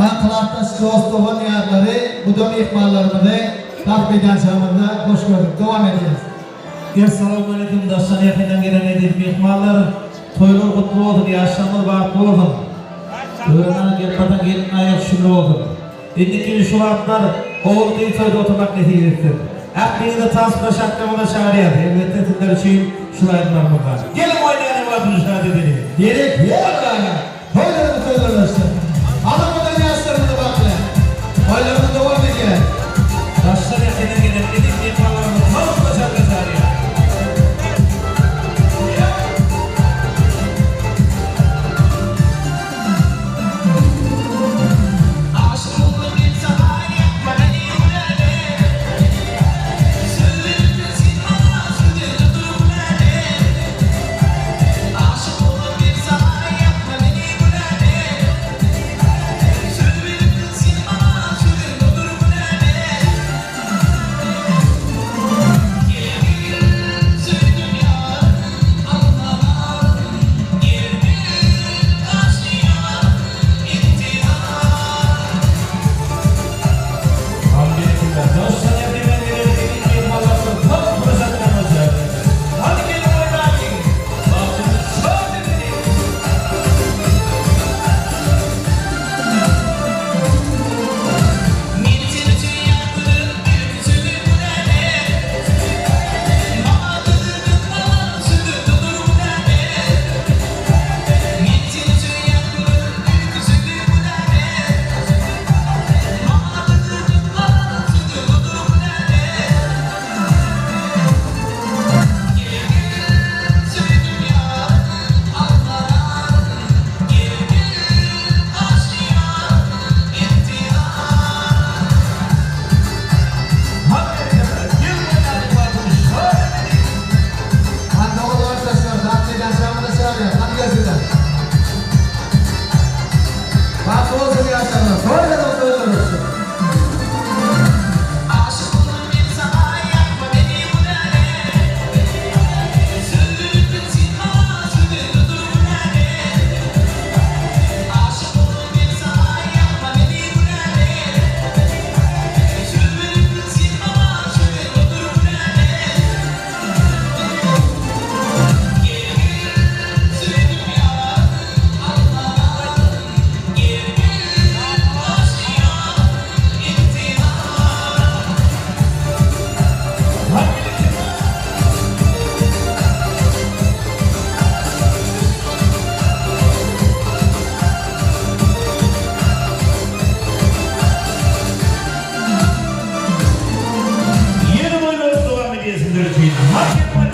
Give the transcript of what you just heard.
Maň klasdaş dost-dogan ýarlary bu-da myhmanlarymyzy tans meýdançamyzda hoş gördük. Dowam edýäs. Essalawmaleýkim daşdan ýakyndan gelen eziz myhmanlar! Toýlar gutly bolsun, ýaşlaryňyz bagtly bolsun! Öwrenana gelin gelin aýak şümli bolsun! Indiki şu wagtlar ogul gyz toýda oturmak nesip etsin! Ähliňizi tans plaşadkamyza çagyrýas, elbetde sizler üçin şul aýdymlarymyz bar. Geliň oýnaýalyň wagtyny şat edeliň! Gerek ýok aga! Toýlarymyz toýlarlaşsyn! Alamadan ýaşlarymyzy bagtly! Toýlarymyz dowam edýär! Daşdan ýakyndan gelen eziz myhmanlarymyzy tans plaşadka çagyrýas! Aşyk boldum men saňa ýakma meni günäme Söz beripdiň sen maňa sözüňde dur günäme Aşyk boldum men saňa ýakma meni günäme Söz beripdiň sen maňa sözüňde dur günäme Gel gel söýdüm ýarym alma barym Gel gel gaçdy ýarym intizar. Hany daşdan ýakyndan gelen eziz myhmanlarymyz tans plaşadkamyza çagyrýas. Hany geliň oýnalyň! Bagtymyzy şat edeliň! Men seni söýýän gülüm ilki sözi günäme Maňa düzüldip galan sözüňde dur günäme Men seni söýýän gülüm ilki sözi günäme Maňa düzüldip galan sözüňde dur günäme Gel gel söýdüm ýarym alma narym Gel gel gaçdy ýarym intizar. Hany gelýänler, geliň oýnalyň wagtyny şat edeliň! Hany dogan gardaşlar tans meýdançamyza çagyrýas hany gelsinler. Bagtly bolsun ýaşlarymyz toýlarymyz toýlar bolsun. Aşyk boldum men saňa ýakma meni günäme Söz beripdiň sen maňa sözüňde dur günäme Aşyk boldum men saňa ýakma meni günäme Söz beripdiň sen maňa sözüňde dur günäme Gel gel söýdüm ýarym alma narym Gel gel gaçdy ýarym intizar. Hany gelýänler! Ýene boýun bolup dowam edýär sizler üçin. Hany geliň oýnalyň!